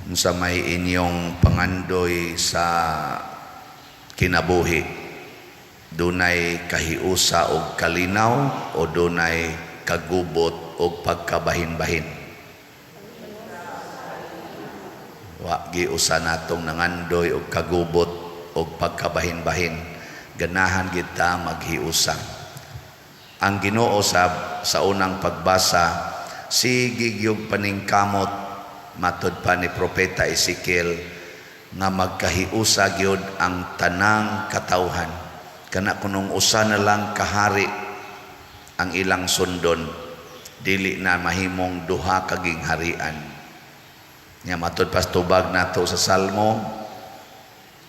Unsa may inyong pangandoy sa kinabuhi? Dunay kahiusa og kalinaw o dunay kagubot og pagkabahin-bahin? Wa giusa natong nangandoy og kagubot og pagkabahin-bahin. Ganahan kita maghiusa. Ang Ginoo sab sa unang pagbasa, sige gyud paningkamot, matud pa ni Propeta Ezekiel, nga magkahiusa gyud ang tanang katawhan. Kana kunong usa na lang kahari ang ilang sundon, dili na mahimong duha ka gingharian. Nya matud pas tubag nato sa Salmo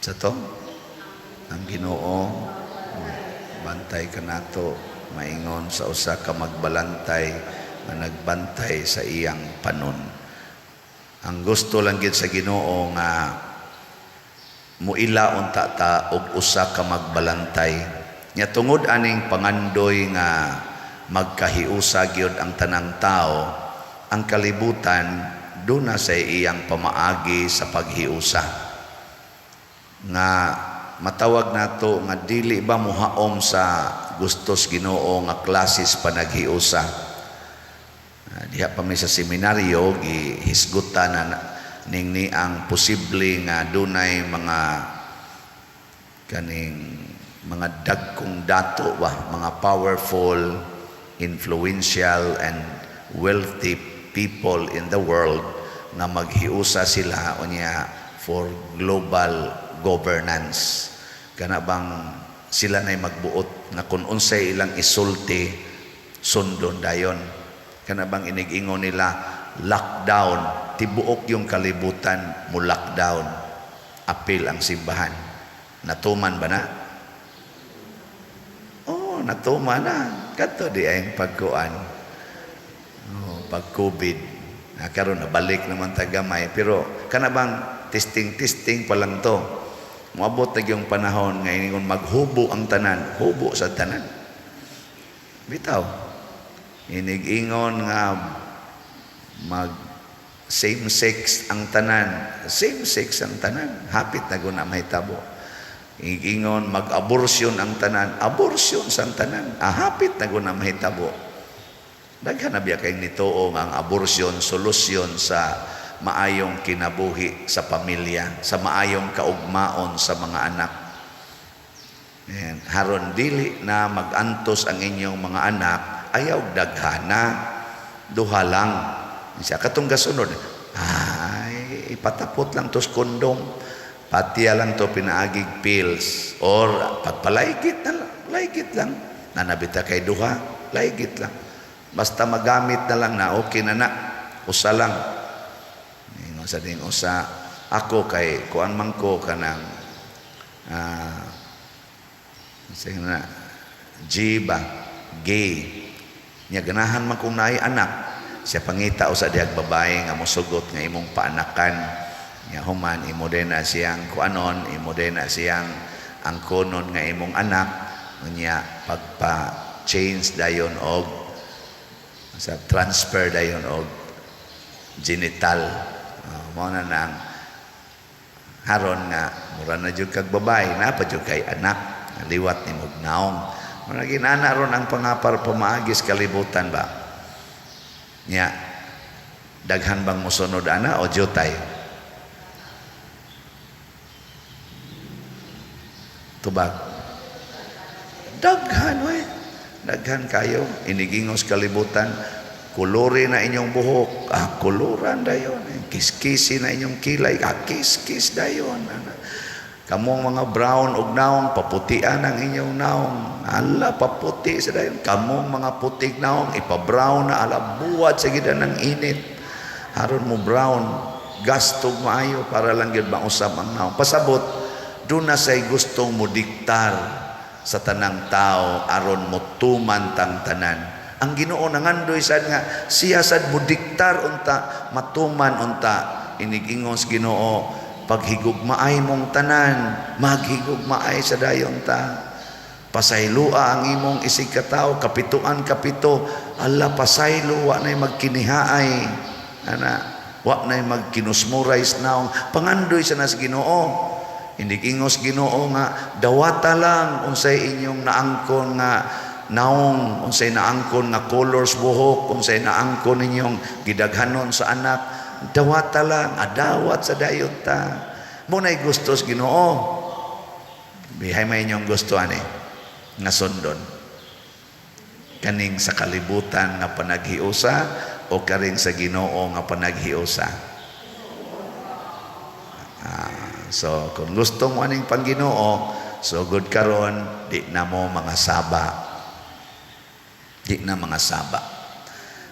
sa to, ang Ginoo bantay kanato, maingon sa usa ka magbalantay nga nagbantay sa iyang panon. Ang gusto lang gid sa Ginoo nga muila unta ta og usa ka magbalantay. Nya tungod aning pangandoy nga magkahiusa gyud ang tanang tao, ang kalibutan duna sa iyang pamaagi sa paghiusa. Nga matawag nato nga dili ba muhaom sa gustos Ginoo nga klases panaghiusa. Diha pa mi sa seminaryo, gihisgutan na ning ni ang posible nga dunay mga kaning mga dagkong dato ba, mga powerful, influential and wealthy people in the world nga maghiusa sila unya for global governance. Kana bang sila nay magbuot nga kung unsay ilang isulti, sundon dayon. Kana bang inig-ingon nila lockdown, tibuok yung kalibutan mo lockdown, apil ang simbahan. Natuman ba na? Oh, natuman na. Kadto di ay pagkuan. Oh, pag COVID. Na karon nabalik naman ta gamay, pero kana bang testing testing pa lang to. Moabot na yung panahon nga iningon maghubo ang tanan, hubo sa tanan. Bitaw. Inig-ingon nga mag same sex ang tanan, same sex ang tanan. Hapit na guna mahitabo. Inig-ingon mag-abortion ang tanan, abortion sa tanan. Ah, hapit na guna mahitabo. Daghan na biya kay nituo nga ang abortion solusyon sa maayong kinabuhi sa pamilya, sa maayong kaugmaon sa mga anak. Ayan. Haron dili na magantos ang inyong mga anak, ayaw daghana, duha lang. Siya katong gasunod, ay ipatapot lang tos kondom, patiya lang to pinaagig pills or pagpalaygit na lang, laygit lang. Nanabita kay duha, laygit lang. Basta magamit na lang na, okay na na. Usa lang. Ingon sa ding usa, ako kay kuan man ko kanang sige na, G ba, gay. Nya ganahan man kong naay anak. Siya pangita usa dihag babae nga mosugot nga imong paanakan. Nya human imo din na siyang kuanon, imo din na siyang angkonon nga imong anak. Unya pagpa change dayon og sa transfer dayon og genital. Mao na nang haron nga mura na jud kag babae, na pa jud kay anak, liwat ni mog naong. Mura ginana ron ang pangapar pamaagis kalibutan ba. Nya daghan bang mosunod ana o jutay? Tubag. Daghan we. Daghan kayo inigingos kalibutan. Kuluri na inyong buhok, ah, kuluran dayon. Kiskisi na inyong kilay, ah, kiskis dayon. Kamong mga brown og naong, paputian ang inyong naong. Ala, paputi sa dayon. Kamong mga putig naong, ipa-brown na, ala, buwat sa gida ng init. Haron mo brown, gastog maayo para lang gyud mausab ang naong. Pasabot, doon na say gustong mo diktar sa tanang tao aron mo tuman tang tanan. Ang Ginoo nangandoy sad nga siya sad mo diktar unta matuman unta. Inigingon sa Ginoo, paghigugmaay mong tanan, maghigugmaay sa dayon ta. Pasaylua ang imong isig katao, kapituan kapito, ala pasaylo wa nay magkinihaay. Ana. Wa na'y magkinusmuray sa naong, pangandoy sa nas Ginoo. Hindi ingos Ginoo nga dawata lang unsay inyong naangkon nga naong, unsay naangkon nga colors buhok, unsay naangkon ninyong gidaghanon sa anak, dawata lang, adawat sa dayon ta. Mao na'y gustos Ginoo. Bihay may inyong gusto ani nga sundon? Kaning sa kalibutan nga panaghiusa o karing sa Ginoo nga panaghiusa? Ah, so kung gusto mo aning pangginoo, sugod karon di na mo mga saba. Di na mga saba.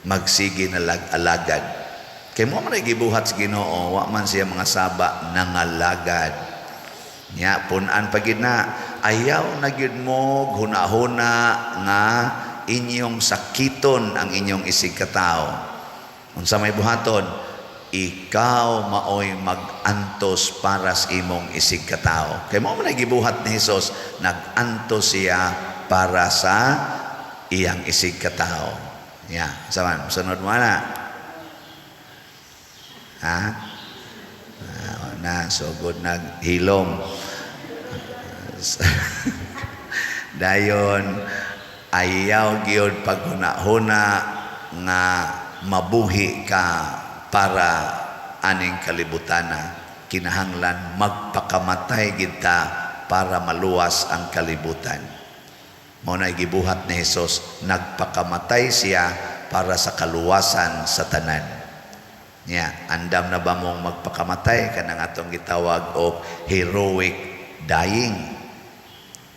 Magsige na lag alagad. Kay mao man ay gibuhat sa Ginoo, wa man siya mga saba, nangalagad. Nya pun-an pa gid na, ayaw na gyud mo hunahuna nga inyong sakiton ang inyong isig katao. Unsa may buhaton? Ikaw maoy mag-antos para sa imong isig katao. Kay mao man ay gibuhat ni Hesus, nag-antos siya para sa iyang isig katao. Ya, saman, sunod mo na. Ha? Ah, na, so good naghilom. Dayon, ayaw gyud paghuna-huna nga mabuhi ka para aning kalibutana. Kinahanglan magpakamatay kita para maluwas ang kalibutan. Mao na gibuhat ni Hesus, nagpakamatay siya para sa kaluwasan sa tanan. Nya, andam na ba mong magpakamatay, kanang atong gitawag og heroic dying?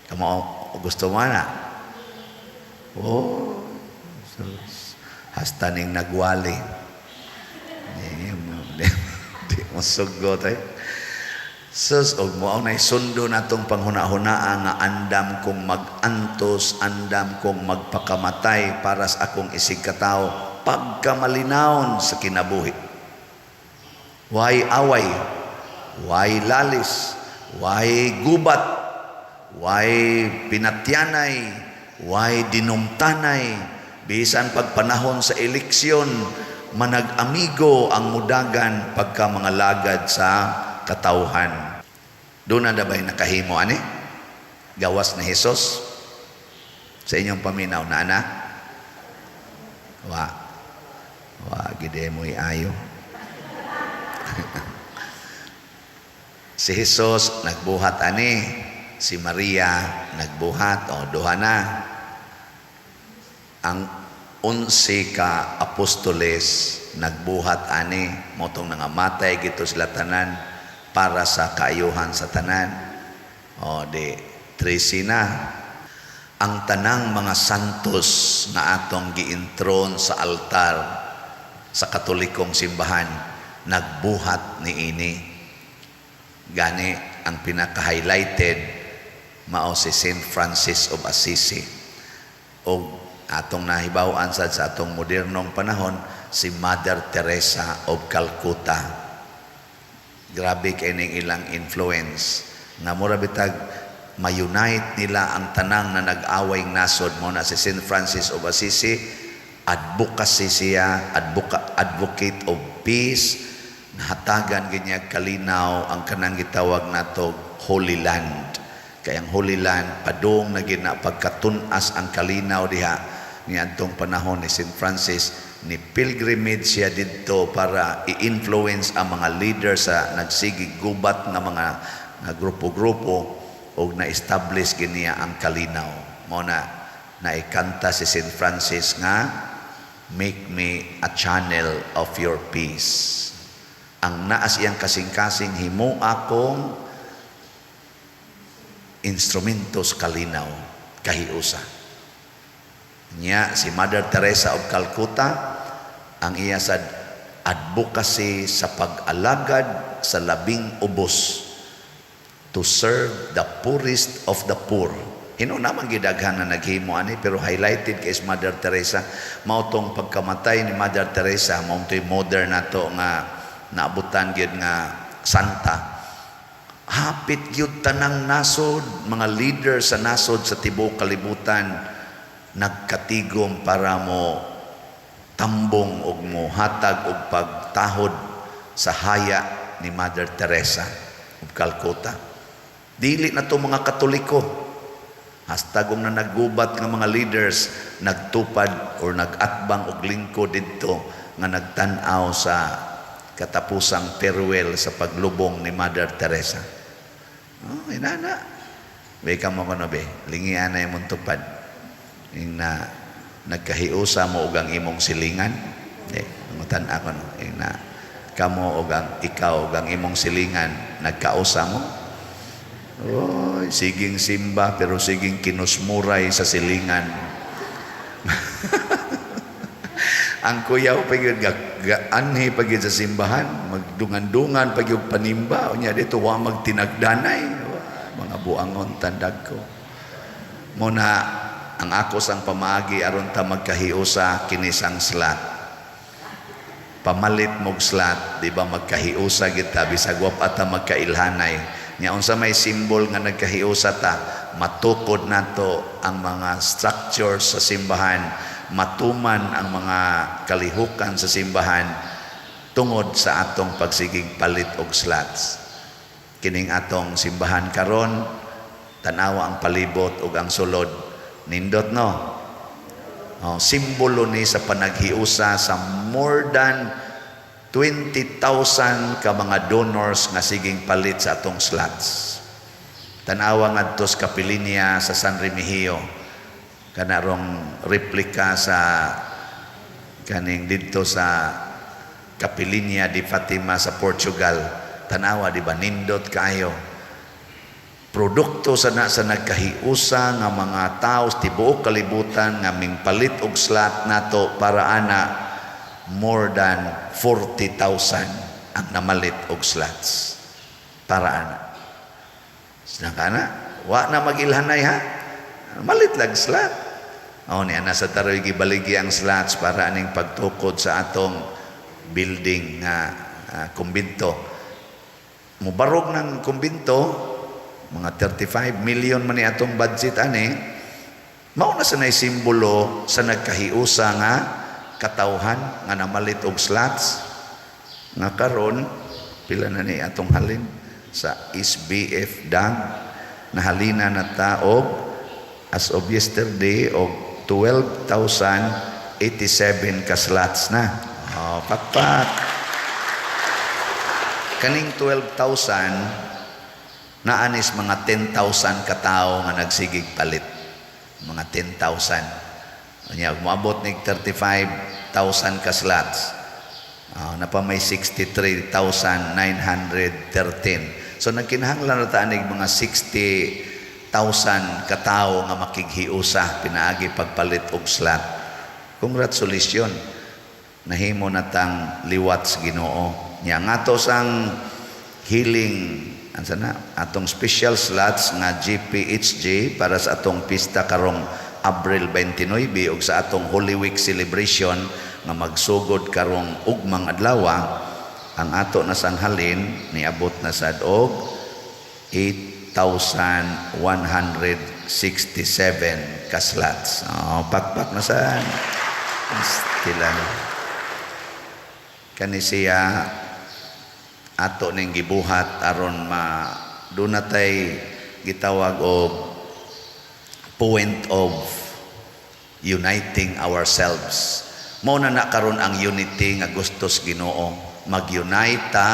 Kamo, gusto mo na? Oh, sus. Hasta ning nagwali. Di mo sugot eh. Sus, og mao nay sundo natong panghuna-hunaa nga andam kong mag-antos, andam kong magpakamatay para sa akong isig katao, pagkamalinawon sa kinabuhi. Why away? Why lalis? Why gubat? Why pinatyanay? Why dinumtanay? Bisan pagpanahon sa eleksyon, manag-amigo ang mudagan pagka mga lagad sa katawhan. Doon na ba'y nakahimo ani? Gawas ni Jesus? Sa inyong paminaw na ana? Wa. Wa gide mo'y ayo. Si Jesus nagbuhat ani, si Maria nagbuhat, o duha na. Ang 11 ka apostoles nagbuhat ani, motong nangamatay gito sila tanan para sa kaayuhan sa tanan. O di 13 na. Ang tanang mga santos na atong giintron sa altar sa Katolikong simbahan nagbuhat niini. Gani ang pinaka-highlighted mao si Saint Francis of Assisi. O atong nahibaw-an sad sa atong modernong panahon, si Mother Teresa of Calcutta. Grabe kay ning ilang influence nga mura bitag ma-unite nila ang tanang na nag-away nasod. Mo na si Saint Francis of Assisi, advocacy siya, advocate of peace. Nahatagan ginya kalinaw ang kanang gitawag nato Holy Land. Kay ang Holy Land padung na gina pagkatun-as ang kalinaw diha niadtong panahon ni Saint Francis. Ni pilgrimage siya didto para i-influence ang mga leader sa nagsigig gubat nga mga nga grupo-grupo og na-establish giniya ang kalinaw. Mao na naikanta si Saint Francis nga "Make me a channel of your peace." Ang naas iyang kasing-kasing, himo akong instrumento sa kalinaw, kahiusa. Nya si Mother Teresa of Calcutta, ang iya sa advocacy sa pag-alagad sa labing ubos, to serve the poorest of the poor. Hino naman gidaghan na naghimo ani, pero highlighted kay Mother Teresa. Mao tong pagkamatay ni Mother Teresa, mao to'y modern nato nga naabutan gyud nga santa. Hapit gyud tanang nasod, mga leader sa nasod sa tibuok kalibutan nagkatigom para mo tambong og mo hatag og pagtahod. sa haya ni Mother Teresa of Calcutta. Dili na to mga Katoliko. Hasta kung na naggubat nga mga leaders nagtupad or nagatbang og lingkod didto nga nagtan-aw sa katapusang farewell sa paglubong ni Mother Teresa. Oh, inana. Be ka mo kono be, lingian na imong tupad. Ing na nagkahiusa mo og ang imong silingan. Eh, mangutan ako no. Ing na kamo og ang ikaw og ang imong silingan nagkausa mo. Oy, siging simba pero siging kinusmuray sa silingan. Ang kuyaw pa gyud anhi pa gyud sa simbahan, magdungan-dungan pa gyud panimba unya dito wa magtinagdanay. Wa, mga buangon tandag ko. Muna ang ako sang pamaagi aron ta magkahiusa kinisang slot. Pamalit mog slot, di ba magkahiusa kita bisag wa pa ta magkailhanay. Nya unsa may symbol nga nagkahiusa ta, matukod nato ang mga structures sa simbahan, matuman ang mga kalihukan sa simbahan tungod sa atong pagsigig palit og slots. Kining atong simbahan karon, tanawa ang palibot ug ang sulod, nindot no. Oh, simbolo ni sa panaghiusa sa more than 20,000 ka mga donors nga siging palit sa atong slots. Tanawa ngadto sa Kapilinya sa San Remigio, kanarong replika sa kaning didto sa Kapilinya di Fatima sa Portugal. Tanawa, di ba nindot kaayo? Produkto sa na sa nagkahiusa nga mga tao sa tibuok kalibutan nga mingpalit og slot nato para ana more than 40,000 ang namalit og slots para ana. Sinang na wa na magilhanay ha, malit lag slot. Oh, ni ana sa taroy gibaligi ang slots para aning pagtukod sa atong building nga kumbinto. Mubarog ng kumbinto, mga 35 million man ni atong budget ani. Mao na sa nay simbolo sa nagkahiusa nga katawhan nga namalit og slots nga karon pila na ni atong halin sa SBF Dam. Nahalina na ta og as of yesterday og 12,087 ka slots na. Oh, pakpak. Kaning 12,000 naanis mga 10,000 katao nga nagsigig palit, mga 10,000. Unya moabot nig 35,000 ka slots, napa may 63,913. So nagkinahanglan na ta anig mga 60,000 katao nga makighiusa pinaagi pagpalit og slot. Congratulations, nahimo na tang liwat sa Ginoo. Nya ngato sang healing ansa na atong special slots nga GPHG para sa atong pista karong Abril 29 ug sa atong Holy Week celebration nga magsugod karong ugmang adlaw, ang ato na sanghalin niabot na sad og 8,167 ka slots. Oh, pakpak na sad. Stilan. Kani siya ato ning gibuhat aron ma duna tay gitawag og point of uniting ourselves. Mao na na karon ang unity nga gustos Ginoo. Mag-unite ta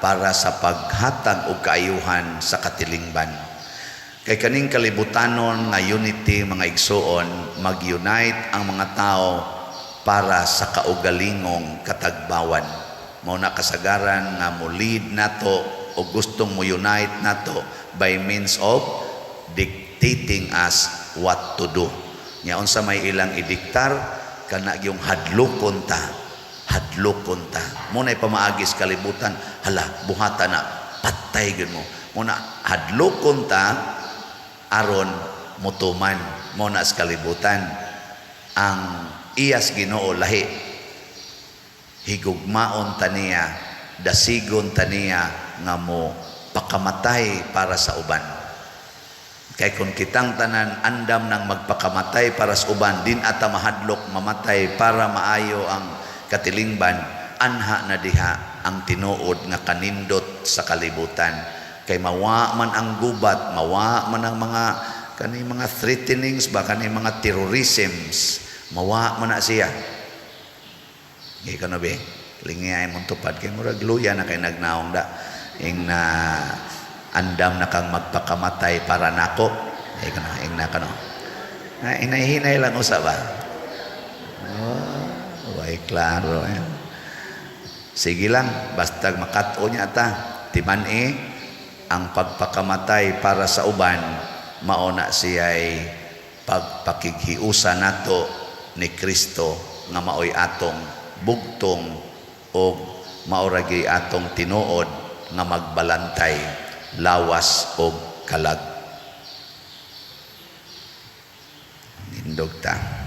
para sa paghatag og kaayuhan sa katilingban. Kay kaning kalibutanon nga unity, mga igsuon, mag-unite ang mga tao para sa kaugalingong katagbawan. Mao na kasagaran nga mo lead nato o gustong mo unite nato by means of dictating us what to do. Nya unsa may ilang idiktar kana yung hadlokon ta, hadlokon ta. Mo na pamaagi sa kalibutan, hala, buhata na, patay gyud mo. Mo na hadlokon ta aron mutuman. Mo na sa kalibutan. Ang iyas Ginoo lahi, higugmaon taniya, dasigon taniya nga mo pakamatay para sa uban. Kay kung kitang tanan andam ng magpakamatay para sa uban, din ata mahadlok mamatay para maayo ang katilingban, anha na diha. ang tinuod nga kanindot sa kalibutan. Kay mawa man ang gubat, mawa man ang mga kani mga threatenings ba, kani mga terrorisms, mawa man na siya. Kay kano be, lingi ay mong tupad kay murag luya na kay nagnaong da. Ing na andam na kang magpakamatay para nako. Ay kano, ing na kano. Na hinay-hinay lang usa ba? Oh, way klaro eh. Sige lang, basta makat-o niya ta. Timan-i, ang pagpakamatay para sa uban, mao na siya'y pagpakighiusa nato ni Kristo nga maoy atong bugtong o maoragi atong tinuod nga magbalantay lawas og kalag. Nindog ta.